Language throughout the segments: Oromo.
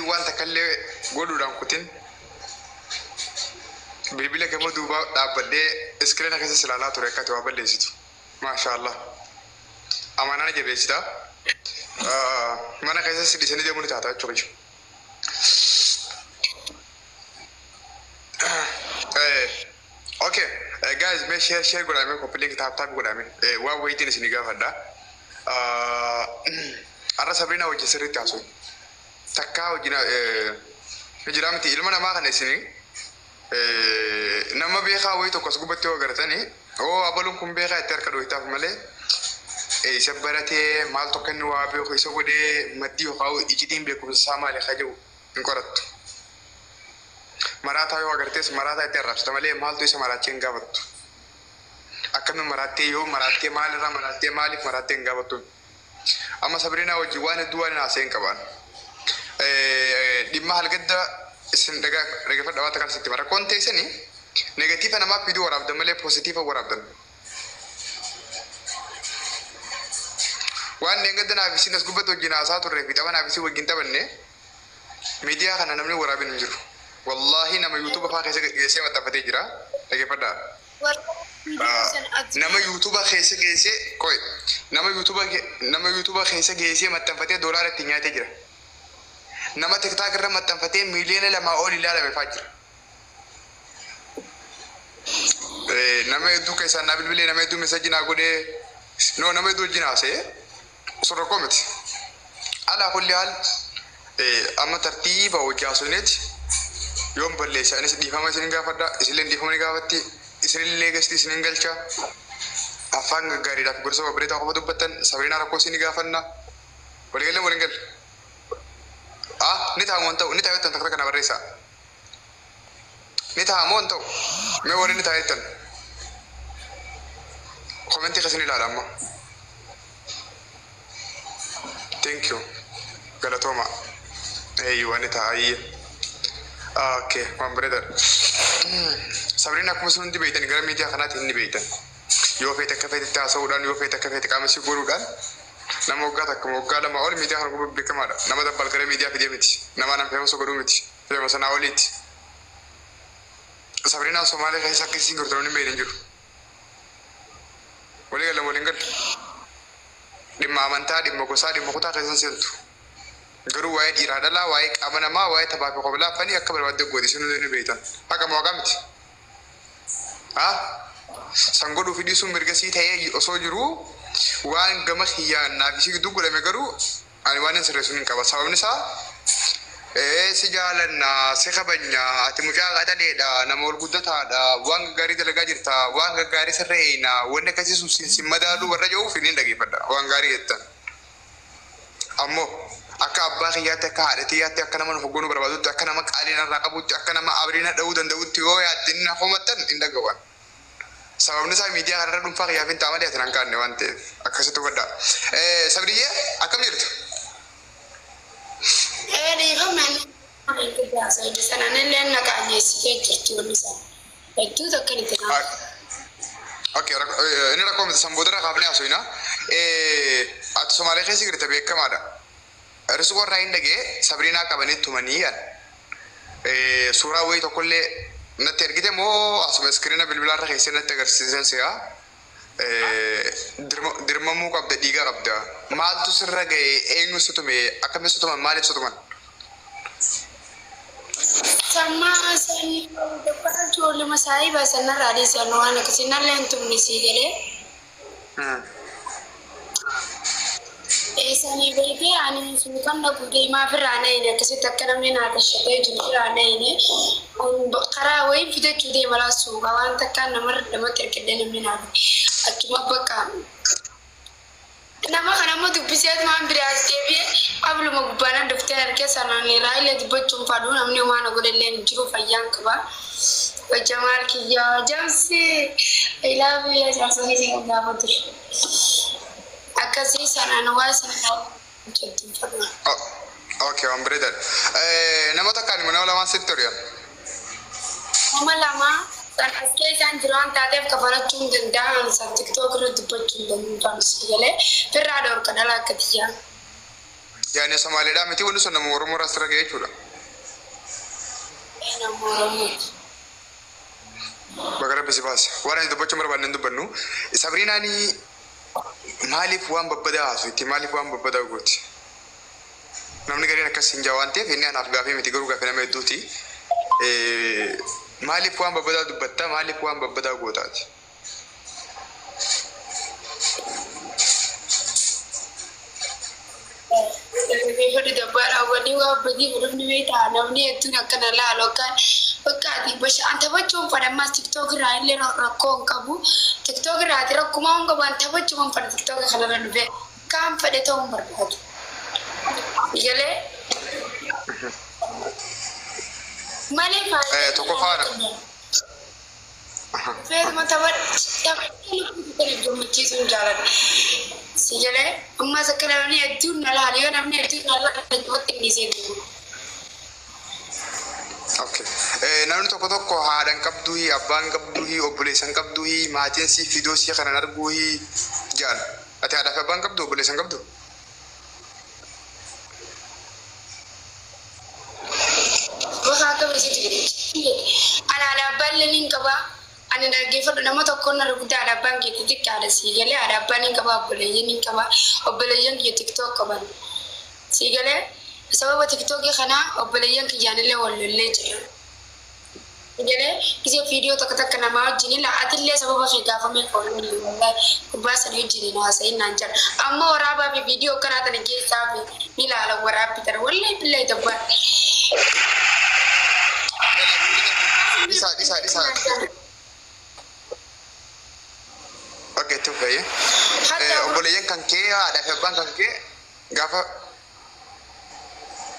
waan takka illee godhuudhaan kutin bilbila gama duubaa dhaabbadhee iskiriina keessa si ilaalaa ture akka ati waa balleessitu. Maashaa Allah. Amaanaa na jabeessita. Mana keessa si dhiisanii deemuu ni taata jechuudha. Okay, guys, mee share share godhaa mee copy link tap tap godhaa mee waan wayitiin isinii gaafadha. Har'a Sabriinaa wajjin sirriitti haasofne. Takkaa wajjin jira miti ilma namaa kana isinii nama beekaa wayii tokko as gubbatti yoo agartanii oo abaluun kun beekaa itti harka dhooytaaf malee isa baratee maal tokko inni waa beeku isa godhee maddii yookaan icitiin beekumsa isaa maali ka jedhu hin qorattu. Maraataa yoo agartees maraataa itti arrabsita malee maaltu isa maraachee hin gaafattu. Akkamiin maraattee yoo maraattee maalirraa maraattee maaliif maraattee hin gaafattu. Amma Sabriinaa wajjin waan hedduu waan haasa'e hin qabaan. Dhimma halgadda isin dhaggeeffadha waan takkaan sitti rakkoon teessani negatiiva namaaf fiduu waraabdan malee poozitiiva waraabdan. Waan dheengadda naaf isin as gubbatti wajjin haasaa turree fi tapha naaf isin wajjin taphanne miidiyaa kana namni waraabin hin jiru. Wallaahi nama yuutuuba fa'aa keessa geessee maxxanfatee jira. Dhaggeeffadhaa. Nama yuutuuba keessa geessee qoy nama yuutuuba nama yuutuuba keessa geessee maxxanfatee doolaara ittiin nyaatee jira. Nama tiktaak irra maxxanfatee miiliyoona 2 ol ilaalame fa'aa jira. Nama hedduu keessaan naa bilbilee nama hedduu message naa godhee no nama hedduu wajjin haasa'ee sun rakkoo miti. Alaa kulli haal amma tartiiba hojii haasofneeti yoon balleesse anis dhiifama isin gaafadha isinillee dhiifama ni gaafatti isinillee gasti isinin galcha afaan gaggaariidhaaf gorsa babbareedaa qofa dubbattan Sabriinaa rakkoo isin gaafanna waliigallee waliin galle. Ah ni ta'a moo hin ta'u ni ta'a jettan takka takka na barreessaa. Ni ta'a moo hin ta'u mee warri ni ta'a jettan komentii keessan ilaala amma. Thank you. Galatooma. Eeyyuu ni ta'a ayyee. Okay, waan bareedaadha. Sabriin akkuma isin hundi beektan gara miidiyaa kanaatti hin beektan. Yoo feete akka feetetti haasa'uudhaan yoo feete akka feete qaama isii godhuudhaan nama waggaa 1 waggaa 2 ol miidiyaa kana gubbaa beekamaadha. Nama dabbal gara miidiyaa fidee miti. Nama nan famous godhuu miti. Famous sanaa oliiti. Sabriinaan Somaalee keessa akka isiin jirtu namni hin beekne hin jiru. Walii galle waliin galle. Dhimma amantaa, dhimma gosaa, dhimma kutaa keessan seentu. Garuu waa'ee dhiiraa dhalaa, waa'ee qaama namaa, waa'ee taphaa fi qobilaa fanii akka barbaadde gooti isin hundi ni beektan. Haqa moo haqa miti? Haa? San godhuu fi dhiisuun mirga sii ta'ee osoo jiruu waan gama kiyyaan naaf isii gidduu godhame garuu ani waan hin sirreessu hin qaba. Sababni isaa si jaalanna, si kabajna, ati mucaa qaxaleedha, nama ol guddataadha, waan gaggaarii dalagaa jirta, waan gaggaarii sirra eeyna, wanni akkasii sun sin madaaluu warra jedhuuf hin dhageeffadha. Waan gaarii jettan. Ammoo akka abbaa kiyyaatti, akka haadha tiyyaatti, akka nama nu hogganuu barbaadutti, akka nama qaalii narraa qabutti, akka nama abrii na dha'uu danda'utti yoo yaaddanii na komattan hin dhaga'u ani. Sababni isaa miidiyaa kanarra dhuunfaa kiyyaaf hin ta'a malee ati nan kaanne waan ta'eef akkasitti hubadhaa. Sabriyyee akkam jirtu? Ee dhiifama inni guddaa haasa'e sana anillee na qaanyeessitee jirti wanni sana. Hedduu takkan itti naaf. Okay, inni rakkoo miti san boodarra kaafnee haasofna. Ati Somaalee keessa jirta beekamaadha. Risqoo irraa hin dhagee Sabriinaa qabanii tumanii yan. Suuraa wayii tokkollee natti ergite moo asuma iskiriina bilbilaarra keessee natti agarsiisan si'a. Dirmamuu qabda dhiiga qabda. Maaltu sirra ga'e eenyu si tume akkamitti si tuman maaliif si tuman? Sammaa san doktora ijoolluma saahiba sanarraa dhiisan waan akkasii nallee hin tumne sii galee. Eessanii beekee ani suuqan dhaqu deemaa firraa na'ine akkasitti akka namni naa tashatee jiru firraa na'ine karaa wayii fidachuu deema laa suuqa waan takkaan namarra namatti ergadhee namni naa fide achuma bakka nama kana immoo dubbisee atumaan biraa as deebi'e abluma gubbaanan dhuftee harkee sanaan irraa illee dubbachuun fadhu namni homaa na godhe illee hin jiru fayyaan qaba. Jamaal kiyyaa jamsi I love you yaa jaarsa keessa gaafa ture. Akkasii sanaan waa sana hojjettu fadhu. Okay, waan bareedaadha. Nama takkaan immoo nama lamaan sitti horiyan. Nama lama san as keessaan jiru waan taateef kafalachuu hin danda'an san tiktook irra dubbachuu hin danda'an si galee firraa dhorka dhala akka tiyyaa. Yaani Somaaliidhaa miti wanni sun nama Oromoo irraa sirra ga'e jechuudha. Nama Oromooti. Baga Rabbi si baase. Waan ani dubbachuu barbaadne hin dubbannu. Sabriinaanii maaliif waan babbadaa haasofti? Maaliif waan babbadaa gooti? Namni gariin akkas hin jaa waan ta'eef inni anaaf gaafii miti, garuu gaafii nama hedduuti. Maaliif waan babbadaa dubbatta? Maaliif waan babbadaa gootaati? Fedhi dabbaadha wali waa badii fedhumni beektaa namni hedduun akkana laalu akkaan bakka ati bashaan taphachuun fedha. Ammas TikTok irraa illee rakkoo hin qabu. TikTok irraa ati rakkumaa hin qabu, an taphachuun fedha. TikTok kanarra dhufee kaan fedhe ta'uu hin barbaadu. Galee malee faayidaa Tokkoffaadha. Feetuma taphachuu lubbuu gammachiisuun jaaladha. Si galee ammas akka namni hedduun na laala, yoo namni hedduun na laala namatti hin dhiisee deemu. Okay. Namni tokko tokko haadha hin qabduuhi, abbaa hin qabduuhi, obboleessa hin qabduuhi, maatiin si fidoo si kanan arguuhi jedhan. Ati haadhaa fi abbaa hin qabdu, obboleessa hin qabdu? Bakka akka beeksisu ani haadha abbaan illee ni qaba. Ani dhaggeeffadhu, nama tokko na rukutaa, haadha abbaan keetti xiqqaadha sii galee. Haadha abbaan ni qaba, obboleeyyan ni qaba. Obboleeyyan kiyya TikTok qaban. Sii galee sababa TikTokii kanaa obboleeyyan kiyyaan illee wal lollee jira. Galee gisee viidiyoo tokko takka namaa wajjin ila atillee sababa kee gaafamee qoollee wallahi gurbaa sana wajjin hin haasa'in naan jedha. Amma waraabaa fi viidiyoo akkanaa tana keessaa fi ni ilaalan waraabbi tana, wallahi billahi dabbaa. Dhisaa, dhisaa, dhisaa. Okay, itti fufee. Hatta Obboleeyyan kan kee, haadhaa fi abbaan kan kee gaafa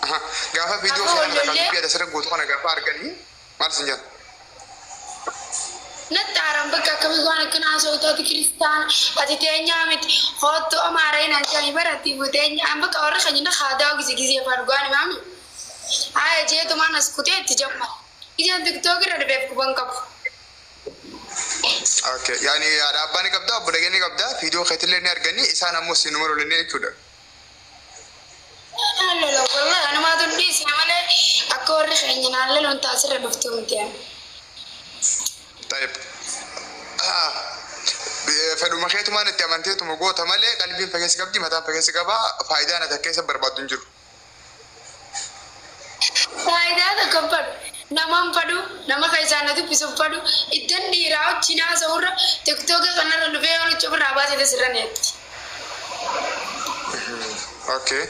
viidiyoo Gaafa kana kan wal lollee- dubbii adda sirra gootu kana gaafa arganii maal sin jedhan? Natti aaran, bakka akkamii waan akkana haasa'u taate, kiristaana ati teenyaa miti hoottu amaara hin anjani baratti teenya an bakka warra kanyina haadaa gise gisee afaan dhugaan himaami. Haa jeetumaan as kutee itti jamma. Ijaan TikTok irra dhufeef kuban qabu. Okay. Yaani haadha abbaa ni qabda, obboleeyyan ni qabda, viidiyoo keetillee ni arganii, isaan ammoo sinuma lolanii jechuudha. Naan lola, wallahi anumaatu hin dhiisne malee akka warri keenya naan loluun taasirra dhuftu miti ani. Tayyib. Fedhuma keetumaan itti amanteetuma goota malee qalbiin fageessi qabdi, mataan fageessi qaba, faayidaan ati akka keessa barbaaddu hin jiru. Faayidaa tokko hin fadhu. Nama hin fadhu, nama keessaan na dubbisu hin fadhu. Iddoon dhiiraa wajjin haasa'urra TikTok kanarra dhufee yoo nuti ofirraa baasee sirra neetti. Okay.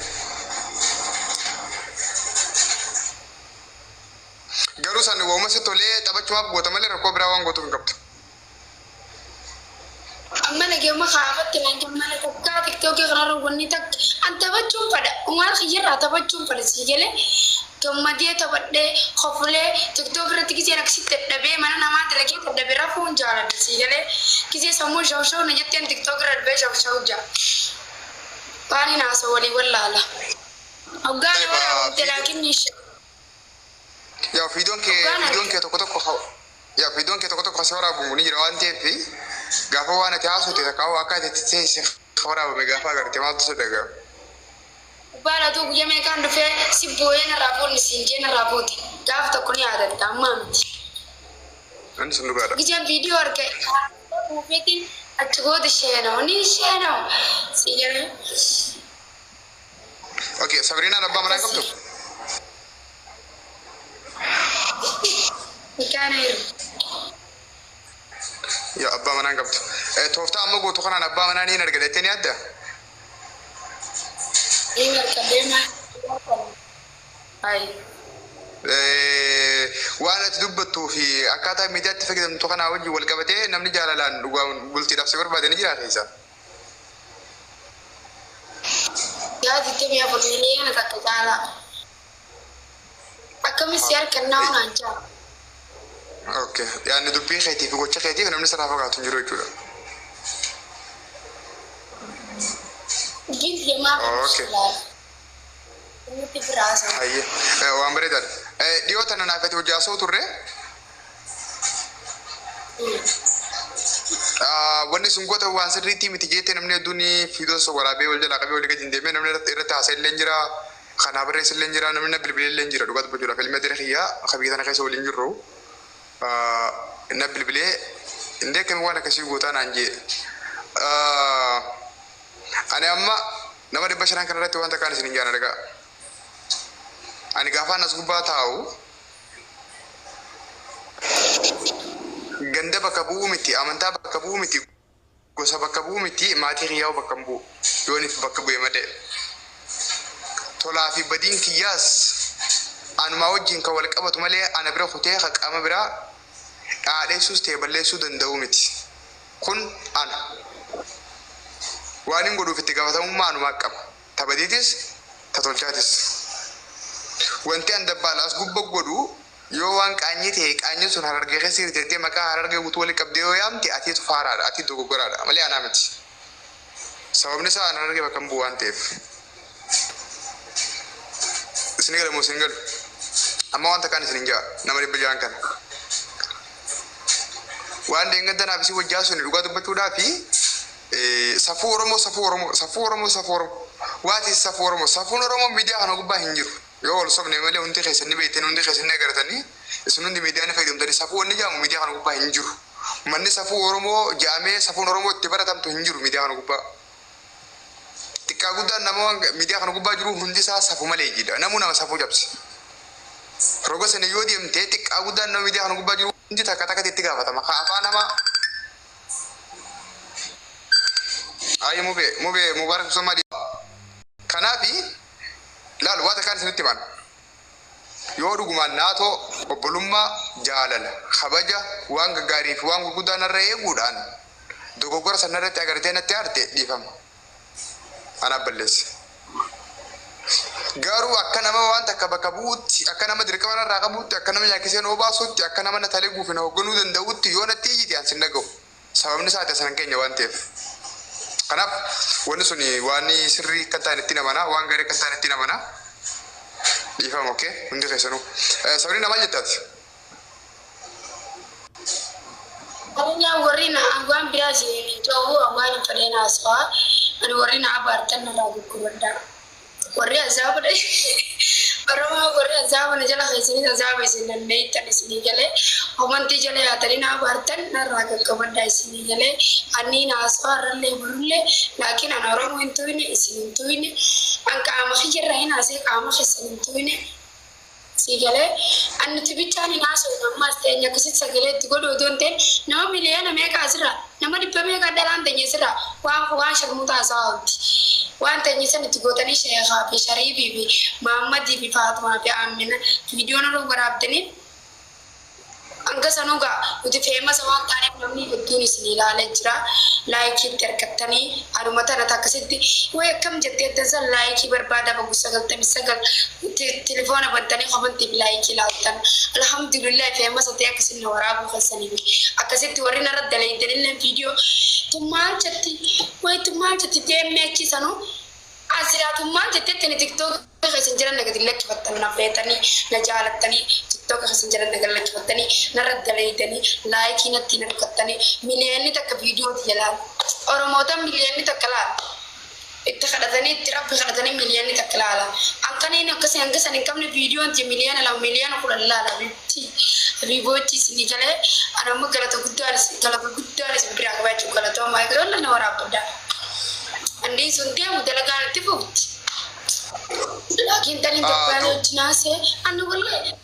Garuu san waanuma si tolee taphachumaaf goota malee rakkoo biraa waan gootuuf hin qabdu. Amma nageenya kaafatti naan mana takkaa TikTok kanarra wanni takka an taphachuun fadha. Waan kiyyarraa taphachuun fadha, sii galee gammadee taphadhee kofulee. TikTok irratti giseen akkasitti dadhabee mana namaa dalagee dadhabee rafuun jaaladha, sii galee gisee sammuu shawshaw na jetteen TikTok irra dhufee shawshaw jaa. Waan hin haasa'u walii wallaala. Hoggaan waraabamte laakiin ni Yaa viidiyoon kee viidiyoon kee tokko tokko yaa viidiyoon kee tokko tokko kasi waraabamu ni jira waan ta'eef, gaafa waan ati haasofte takka akka ati itti teesse waraabame gaafa agarte maaltu si dhaga'ama? Baalatuu guyyaa meeqaan dhufee si boo'ee narraa fuudhni siin jee narraa fuute. Gaaf tokko ni yaadatta, ammaa miti. Inni sun dhugaadha. Giseen viidiyoo arge buufeetiin achi goote sheenoo ni sheenoo si galee. Okay, Sabriinaan abbaa manaa qabdu? Hiikaana jiru. Yaa abbaa manaa hin qabdu. Tooftaa amma gootu kanaan abbaa manaa ni argata jettee ni yaaddaa? Ni harkadhee maal? Ayi. Waan ati dubbattuu fi akkaataa miidiyaatti fayyadamtu kanaa wajjin wal qabatee namni jaalalaan dhugaan bultiidhaaf si barbaade ni jira keessa. Yaa 24 miliyoona takka caalaa. Akkamitti si harkannaa hunaan jaa? Okay. Yaadni dubbii keetii fi gocha keetiif namni sirraa fagaatu hin jiru jechuudha. Dubbiin deemaa Okay. Inni biraasa. Hayyee. Waan bareedaadha. Dhiyoo tana naaf ati hojii haasa'u turre. Wanni sun goota waan sirriitti miti jettee namni hedduun fiidoo osoo waraabee wal jalaa qabee walii gadi hin deemee namni irratti haasa'e illee jira. Kanaa barreesse illee jira, namni na bilbilee illee jira. Dhugaa dubbachuudhaaf ilmi adeera kiyyaa akka biyya tana keessa waliin jirru na bilbilee indee akkami waan akkasii gootaa naan jee. Ani amma nama 500 kana irratti wanta kaan isin hin jaan argaa. Ani gaafaan as gubbaa taa'u ganda bakka bu'uu miti, amantaa bakka bu'uu miti, gosa bakka bu'uu miti, maatii kiyyaa'u bakka hin bu'u. Yoonif bakka bu'e malee. Tolaa fi badiin kiyyaas anumaa wajjin kan wal qabatu malee ana bira kutee kan qaama biraa dhaadheessuus ta'e balleessuu danda'u miti. Kun ana. Waan hin godhuuf itti gaafatamummaa anumaa qaba. Ta badiitis ta tolchaatis. Wanti an dabbaala as gubba godhu yoo waan qaanyii ta'e, qaanyiin sun Harargee keessa jirti jettee maqaa Harargee guutuu walitti qabdee yoo yaamte, atiitu faaraadha, ati dogoggoraadha malee anaa miti. Sababni isaa an Harargee bakka hin bu'u waan ta'eef. Isin gala moo isin galu? Amma wanta kaan isin hin ja'a nama 600 kana. Waan deengada naaf isin wajjaa suni dhugaa dubbachuudhaa fi safuu Oromoo, safuu Oromoo, safuu Oromoo, safuu Oromoo. Waati safuu Oromoo, safuun Oromoo miidiyaa kana gubbaa hin jiru. Yoo wal sobne malee hundi keessan ni beektanii, hundi keessan ni agartanii, isin hundi miidiyaa ni fayyadamtanii, safuu wanni jedhamu miidiyaa kana gubbaa hin jiru. Manni safuu Oromoo jedhamee safuun Oromoo itti baratamtu hin jiru miidiyaa kana gubbaa. Xiqqaa guddaan nama waan miidiyaa kana gubbaa jiru hundi isaa safuu malee jidha. Namuu nama safuu cabse. Roga sana yoo deemte xiqqaa guddaan nama miidiyaa kana gubbaa jiru hundi takka takkatti itti gaafatama. Ka afaan namaa Ayi mube mube Mubarak Somali. Kanaafi laal waan takkaan isinitti himan. Yoo dhugumaan naatoo, obbolummaa, jaalala, kabaja, waan gaggaarii fi waan gurguddaa narra eeguudhaan dogoggora san narratti agartee natti aarte, dhiifama. Anaaf balleesse. Garuu akka nama waan takka bakka bu'uutti, akka nama dirqama narraa qabuutti, akka nama nyaachisee na obaasuutti, akka nama na taliguu fi na hoogganuu danda'utti yoo natti iyyite an sin dhaga'u. Sababni isaa ati asan keenya waan ta'eef. Kanaaf wanni sun waan sirrii akka ta'an itti namana, waan gaarii akka ta'an itti namana. Dhiifama, okay, hundi keessanuu. Sabni namaa jettaati. Oromiyaa warri na waan biraa isin ta'uu waan hin fedheen haasawaa ani warri na abaartan narraa gurguradhaa. Warri azaaba Oromoo, warri azaaba na jala keessanis azaaba isin dandeettan isinii galee, amantii jala yaatanii na abaartan narraa qaqqabadhaa isinii galee. Anniin haasawaa irrallee borullee laakiin ana Oromoo hin tuyne, isin hin tuyne, an qaama kiyyarraa hin haasee, qaama keessan hin tuyne. Sii galee, an nuti bichaan hin haasofnu. Ammaas teenya akkasitti sagalee itti godhu otoo hin ta'in nama miliyoona meeqa asirraa, nama dhibba meeqa dhalaan teenya asirraa waan sharmuuta haasawaa oolti. Waan teenya san itti gootanii sheekaa fi Shariifii fi Mahammadii fi Faatumaa fi Aamina viidiyoon irra waraabdanii hanga sanuu gaa nuti famous waan taaneef namni hedduun isin ilaalee jira. Like itti argattanii anuma tana akkasitti way akkam jettee san like barbaada bagu 99 telefoona bantanii komantiif like ilaaltan. Alhamdulillah, famous ta'e akkasin na waraabuu keessanii akkasitti warri narra dalaydanillee viidiyoo tun maal jetti, way tun maal jetti, deemmee achi sanuu asiraatun maal jettetti ni TikTok keessan jiran na gadi lakkifattan, na feetanii na jaalattanii TikTok keessan jiran na gadi lakkifattanii narra dalaydanii like natti hin argattanii. 1 million viidiyooti jalaan Oromoota 1 million laala itti kadhatanii, itti Rabbi kadhatanii 1 million laala. Akkaniin akkasii hanga san hin qabne viidiyoon ti 2 miliyoona, 10 miliyoona laala. Habiibti, habiiboochi, isinii galee. Ana amma galata guddaan galata guddaan isin biraa qabaa jechuudha. Galatoomaa, eegaloon na waraabbadhaa. Andii sun deemu dalagaan itti fufti. Laakiin tani Itoophiyaan wajjin haasee ani wallahi.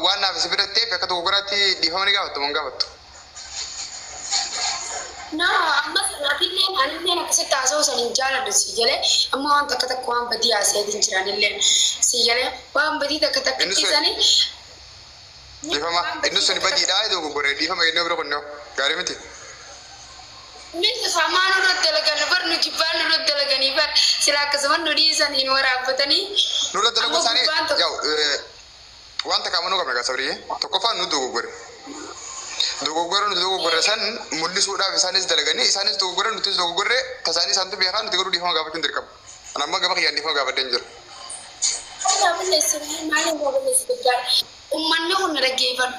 Waan naaf si biratteef akka dogoggoraatti dhiifama ni gaafattu moo hin gaafattu? Na amma sanaatillee anilleen akkasitti haasa'uu san hin jaaladhu, si galee. Amma waan takka takka waan badii haasa'iitiin jiranillee, si galee, waan badii takka takka Inni sun isanii. Dhiifama, inni sun badiidhaa, dogoggoree dhiifama jennee bira kunnoo gaarii miti. Miti hamaa nurratti dalagan bar, nu jibbaan nurratti dalaganii bar, sila akkasuma nu dhiisanii waraabbatanii. Nurra dalaguu Amma isaanii gubbaan tokko yaa'u wanta kaamanuu qabna gaa sabriyyee. Tokkoffaan nu dogoggore. Dogoggora nuti dogoggorre san mul'isuudhaaf isaanis dalaganii, isaanis dogoggorre, nutis dogoggorre, tasaanii isaantu beekaa, nuti garuu dhiifama gaafachuun dirqama. Ani amma gama kiyyaan dhiifama gaafadhee hin jiru. Maaliin balleesse? Uummanni kun na dhaggeeffadhu.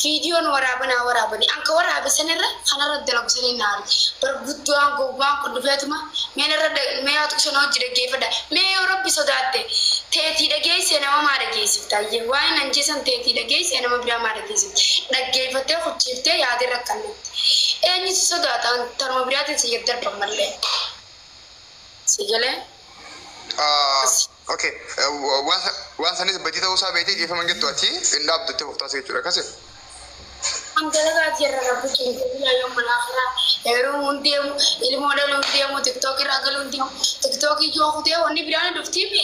Viidiyoon waraabanaa waraabanii anka waraabe sanirra kanarra dalagu saniin naari. Bar guddaan gowwaan kun dhufeetuma mee narra mee haa tuqsana hojii dhaggeeffadha. Mee yoo Rabbi sodaatte teetii dhageessee nama maa dhageessifta? Ayyee waan hin anjeesan teetii dhageessee nama biraa maa dhageessifta? Dhaggeeffattee kuchiiftee yaadee rakkannetti. Eenyu si sodaata? Tanuma biraatiin si darban mallee. Si galee? Okay. Waan sanis badii ta'uu isaa beektee dhiifama hin jettu ati hin dhaabdu itti fuftaas jechuudha akkasi. An dalagaa jirra Rabbi keenya yoo mana akhiraa yeroo hundeemu ilmoo dhaluu hundeemu TikTok irraa galuu hundeemu TikTok yoo kutee wanni biraan dhuftiimi.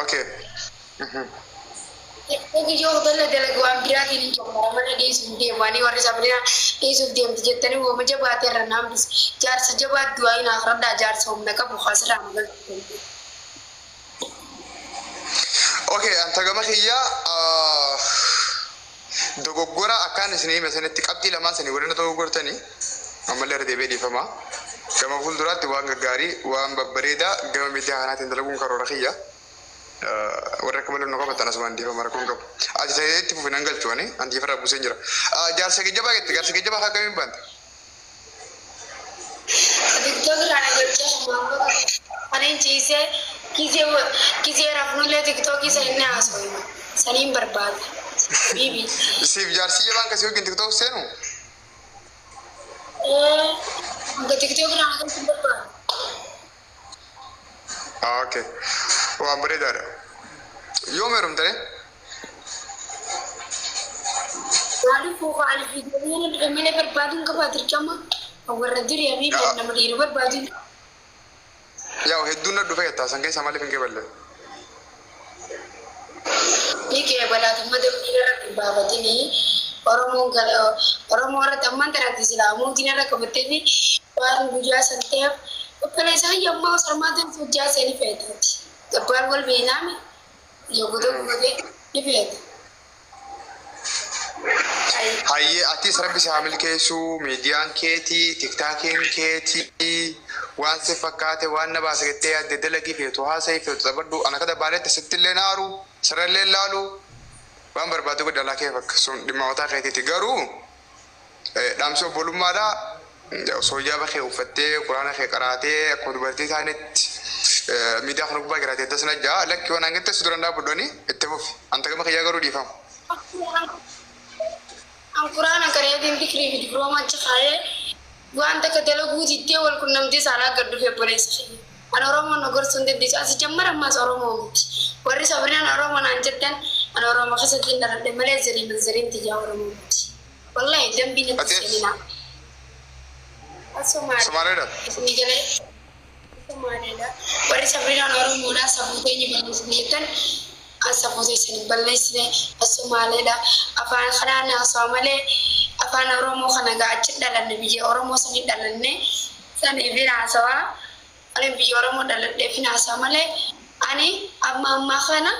Okay. TikTok yoo kutee dalagaa waan biraatiin hin jabara malee dhiisuuf deemu ani warri Sabrina dhiisuuf deemti jettanii wooma jabaatee irra naambis jaarsa jabaa du'aa hin akhiradhaa jaarsa humna qabu khasirraa magaltu. Okay, anta gama kiyyaa dogoggora akkaan isin hime sanitti qabxii lamaan sanii warreen dogoggortanii ammallee irra deebi'ee dhiifama. Gama fuulduraatti waan gaggaarii waan babbareedaa gama miidiyaa kanaatiin dalaguun karoora kiyya. Warra akka malee nu qabatan asumaan dhiifama rakkoon qabu. Ati ta'ee itti fufi nan galchu ani anti farra buuseen jira. Jaarsa geejjibaa jette, jaarsa geejjibaa akkamiin baante? TikTok irraa na galchee ani ciisee gizee rafnullee TikTok isa inni haasa'u saniin barbaada. Bibi. Siif jaarsi jabaan kasii wajjin TikTok seenu? Hanga TikTok irraa na galchuu barbaada. Okay. Waan bareedaadha. Yoom heerumtane? Maaliif ani viidiyoo dhufe malee barbaaduun qabaa dirqama warra durii habiibi nama dhiira barbaadu. Yaa hedduun na dhufe jettaa san keessaa maaliif hin qeeballe? Ni qeebalaatummaa dambii irratti hin baafatini Oromoon Oromoo irratti ammaan tanatti islaamuutiin irra qabattee fi waan guyyaa san ta'eef obboleessa yommuu sarmaatiin hojjaa sanii feetaati. Gabbaan wal beelaami yoo godhe godhe ni feeta. Hayyee, atis Rabbi si haa milkeessuu, miidiyaan keetii, TikTokiin keetii, waan si fakkaate waan na baasa jettee yaadde dalagii, feetu haasa'ii, feetu taphadhu. Ana kada baaletti sitti illee naaru sirallee laalu waan barbaadu godhe alaa kee fakka sun dhimma mataa keetiiti. Garuu dhaamsi obbolummaadhaa osoo hijaaba kee uffattee quraana kee qaraatee akkuma dubartii taanetti miidiyaa kana gubbaa jiraatee tasna jaa lakki waan hangatte si duraan dhaabbadhoni itti fufi. Anta gama kiyyaa garuu dhiifama. An quraana kareetiin dikrii fi diploomaa achi kaayee waan takka dalaguu diddee wal qunnamtee saalaa gad dhufe obboleessa kiyya. An Oromoon na gorsuu hin dandeessu. Asi jammara ammaas Oromoo miti. Warri Sabrinaan Oromoo naan jettan an Oromoo keessatti hin dhaladhe malee zarii manzariin tiyyaa Oromoo miti. Wallahi dambii natti seeninaa. Somaaliidha. Somaaliidha. Isin galee Somaaliidha. Warri Sabrinaan Oromoodhaa safuu teenya balleessine jettan an safuu teessan hin balleessine, as Somaaliidha. Afaan kanaan haasawa malee afaan Oromoo kana gaa achi dhalanne, biyya Oromoo sanii dhalanne saniif hin haasawaa. Ani biyya Oromoo dhaladheef hin haasawa malee ani amma ammaa kana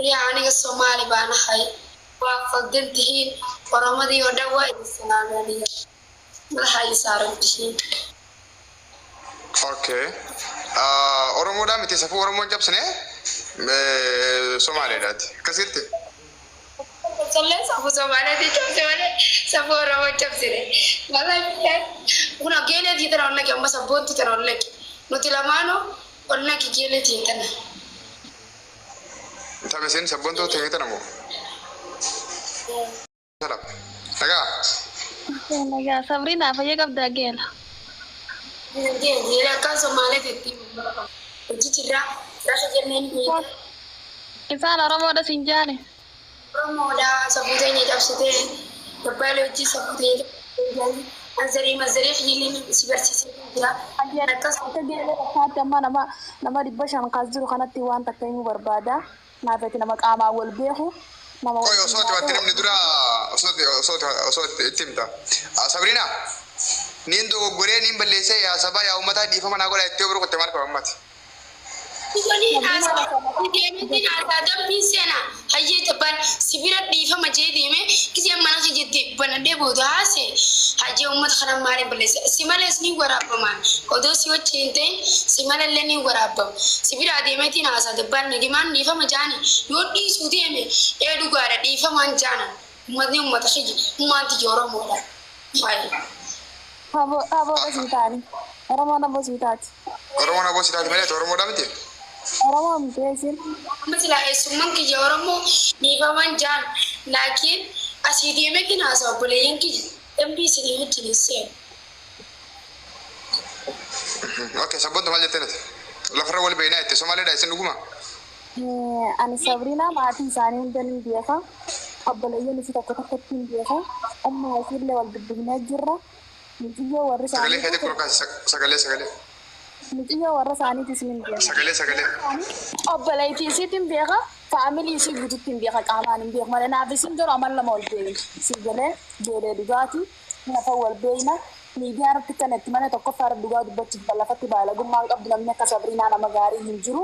riyaa aniga Somaali baan ahay. Waa qaldan tihiin Oromadii oo dhan waa idin salaamay aniga. Madaxa ay saaran tihiin. Okay. Oromoodhaa miti, safuu Oromoon cabsine Somaaliidhaati. Akkasitti. Sallee safuu Somaaliitii cabse malee safuu Oromoo cabsine. Wallahi billahi. Kun geeleetii tana ol naqi, amma sabboontu tana ol naqi. Nuti lamaanuu ol naqi geeleetii tana. Taphisiin sabboontuu ta'ee tana moo? Salam. Nagaa. Nagaa Sabriinaa, fayyaa qabdaa geela? Geelee akkaan Somaaliitii hojii jirraa rafa jenneen beekta. Isaan Oromoodha siin jaane. Oromoodhaa safuu teenya cabsitee gabbaalee hojii safuu teenya cabsitee anzarii manzarii fiilee si barsiisee jira. Akkas Akka geelee fakkaatti amma nama 500 kaas jiru kanatti waan takka himuu barbaada. Naafati nama qaamaan wal beeku. Nama Qoy, osoo ati wanti namni dura osoo itti himta. Sabriina, niin dogoggoree niin balleessee, yaa sabaa yaa uummataa dhiifama naa godha jettee yoo bira kutte maal qaba ammati? Waliin haasaa deemeetiin haasaa dambiin seenaa hayyee tabbaan sibira dhiifama jee deeme gisee mana kiyyatti banadhee booda haase hayyee uummata kana maaliin balleessa si malees ni waraabbamaan odoo si wajjin hin ta'in si malallee ni waraabbama sibira deemeetiin haasaa dabbaan nagimaan dhiifama jaani yoo dhiisuu deeme ee dhugaadha dhiifamaan jaanan uummatni uummata kiyya ummaan tiyya Oromoodha. Baay'ee. Aboo aboo sii taani. Oromoon aboo sii taati. Oromoon aboo si taate malee ati Oromoodhaa miti? Oromoo miti isin. Amma silaa eessummaan kiyya Oromoo dhiifaman jaan laakiin asii deemeetiin haasaa obboleeyyan kiyya dambii isinii wajjin hin seenu. Okay, sabboontu maal jetteen ati? Lafarra wal beeknaa jette Somaaleedha isin dhuguma? Ani Sabriinaa maatii isaanii hunda ni beeka. Obboleeyyan isii tokko tokkotti hin beeka. Ummaa isiillee wal dubbifnee jirra. Muciyyoo warri Sagalee isaanii keetii kura kaasi sagalee sagalee. Muciyyoo warra isaaniitis ni beeka. Sagalee sagalee. Obboleettii isiitti hin beeka. Family isii guututti hin beeka qaamaan hin beeku malee naaf isin garuu amal lama wal beekna. Sii galee ijoollee dhugaati lafa wal beekna. Miidiyaa irratti kan itti malee tokkoffaa irra dhugaa dubbachuuf lafatti baalagummaa hin qabdu namni akka Sabriinaa nama gaarii hin jiru.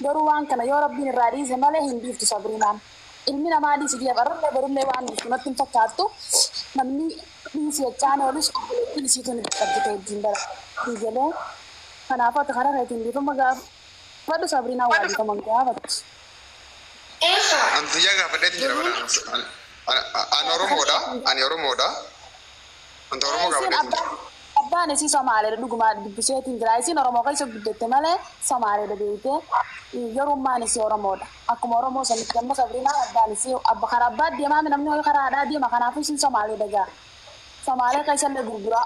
Garuu waan kana yoo rabbiin irraa dhiise malee hin dhiiftu Sabriinaan. Ilmi namaa dhiisi kiyyaaf arrallee borullee waan dhiiftu natti hin fakkaattu. Namni dhiisi jechaan oolus obboleettiin isiitu ni dadhabdi ta'e ittiin bara. Sii galee kanaafuu ati karaa keetiin dhiifama gaafadhu Sabriinaan waa dhiifama hin gaafattu. Eegaa. Ani xiyyaa gaafadheetiin jira bara. Ani Oromoodha. Ani Oromoodha. Anta Oromoo Isin gaafadheetiin jira. Abbaan isii Somaaleedha dhugumaa dubbiseetiin jira. Isiin Oromoo keessa guddatte malee Somaaleedha beekte. Yerummaan isii Oromoodha. Akkuma Oromoo sanitti amma Sabriinaan abbaan isii abba karaa abbaa deemaa namni karaa haadhaa deema kanaafuu isiin Somaaleedha gaa. Somaalee keessa illee gurguraa.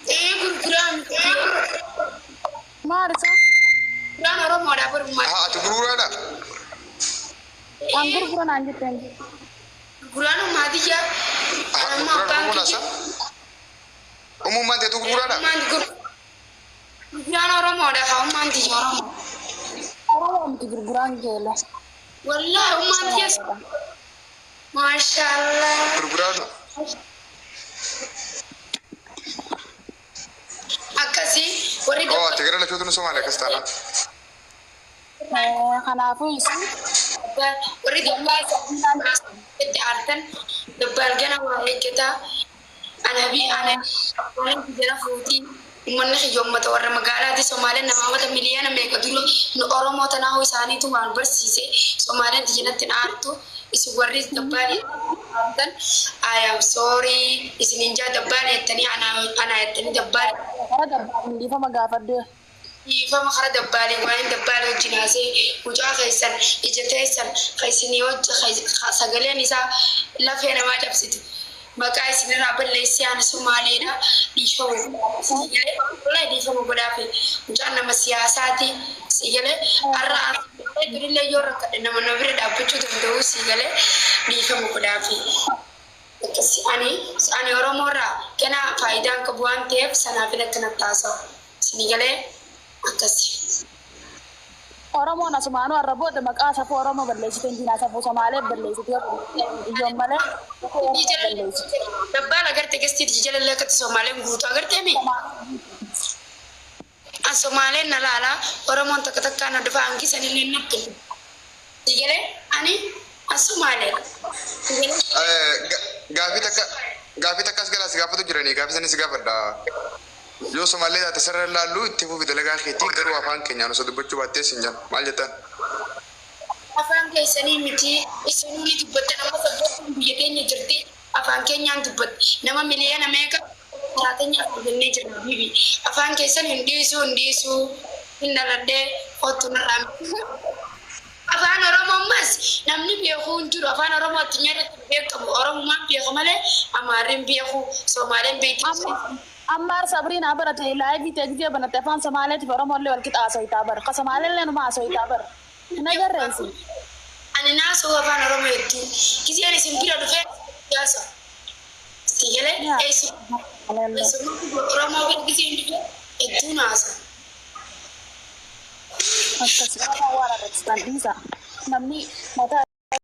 Ee gurguraa miti. Maal isaa? Gurguraan Oromoodha barummaa. Haa ati gurguraadha? An gurgura naan jetteen. Gurguraan ummaatiyya. Haa Amma gurguraan abbaan Oromoodha kiyya. sa? Umummaan teetu gurguraadha? Ummaan gurguraan Oromoodha haa ummaan tiyya Oromoo. Oromoo miti gurguraan geela. Wallaahi ummaan tiyya. Maashaallah. Gurguraan Akkasii warri Oo ati gara lachuutu nu Somaalee akkas taanaan. Kanaafuu isin warri dabbaa itti aartan dabbaan gana waa eeggataa ana bi ana jala fuutii uummanni kiyya uummata warra magaalaati Somaaleen nama uummata miliyoona meeqa dura nu Oromoo tanaa isaaniitu waan barsiise Somaaleen tiyyanatti hin aartu isin warri dabbaan aartan I am sorry isin hin jaa dabbaan jettanii ana ana jettanii dabbaan karaa dabbaan dhiifama gaafadhu. Dhiifama kara dabbaalee waan dabbaalee wajjin haasee mucaa keessan ija teessan kan isinii hojja sagaleen isaa lafee namaa cabsitu maqaa isinirraa balleessee ani Somaaleedha dhiifama sigalee wallahi dhiifama godhaafi mucaan nama siyaasaati sigalee har'a durillee yoo rakkadhe nama na bira dhaabbachuu danda'u sigalee dhiifama godhaafi. Akkasi ani Oromoorraa ganaa faayidaan qabu waan ta'eef sanaaf akkanatti haasa'u sinigalee akkasi. Oromoon asumaanuu har'a booda maqaa safuu Oromoo balleessite hin diinaa safuu Somaalee balleessite iyyoon malee balleessite. Dabbaan agarte gastiiti jalallee akkatti Somaaleen guutuu agartee mi? An Somaaleen na laala Oromoon takka takkaan na dhufa hangisan illee natti. Sigalee ani an Somaalee. Gaafii takka gaafii takkas galaas gaafatu jiranii gaafii sanis gaafadha. Yoo Somaalee taate sarara laallu itti fufi dalagaa keetii garuu afaan keenyaan osoo dubbachuu baattee sin jaan maal jettaan? Afaan keessanii miti isinuu ni dubbatta nama sabboon biyya keenya jirti afaan keenyaan dubbatte nama miliyoona meeqa taateenya afaan jennee jirra bibi afaan keessan hin dhiisuu hin dhiisuu hin dhaladhee kottu narraa afaan Oromoo ammas namni beekuu hin jiru afaan Oromoo addunyaa irratti beekamu Oromumaan beeka malee Amaarri hin beeku Somaaleen beekti. Ammaar Sabriinaa barate live ta'e gisee banatte afaan Somaaleetiif Oromollee wal qixa haaso'itaa bara. Ka Somaaleellee numa haaso'itaa bara. Hin agarreessi. Ani naasoo afaan Oromoo hedduu giseen isin bira dhufee siyaasa. Sigalee eessuma Oromoo bira giseen dhufee hedduu naasa. Akkasuma waan arrabsitan dhiisa. Namni mataa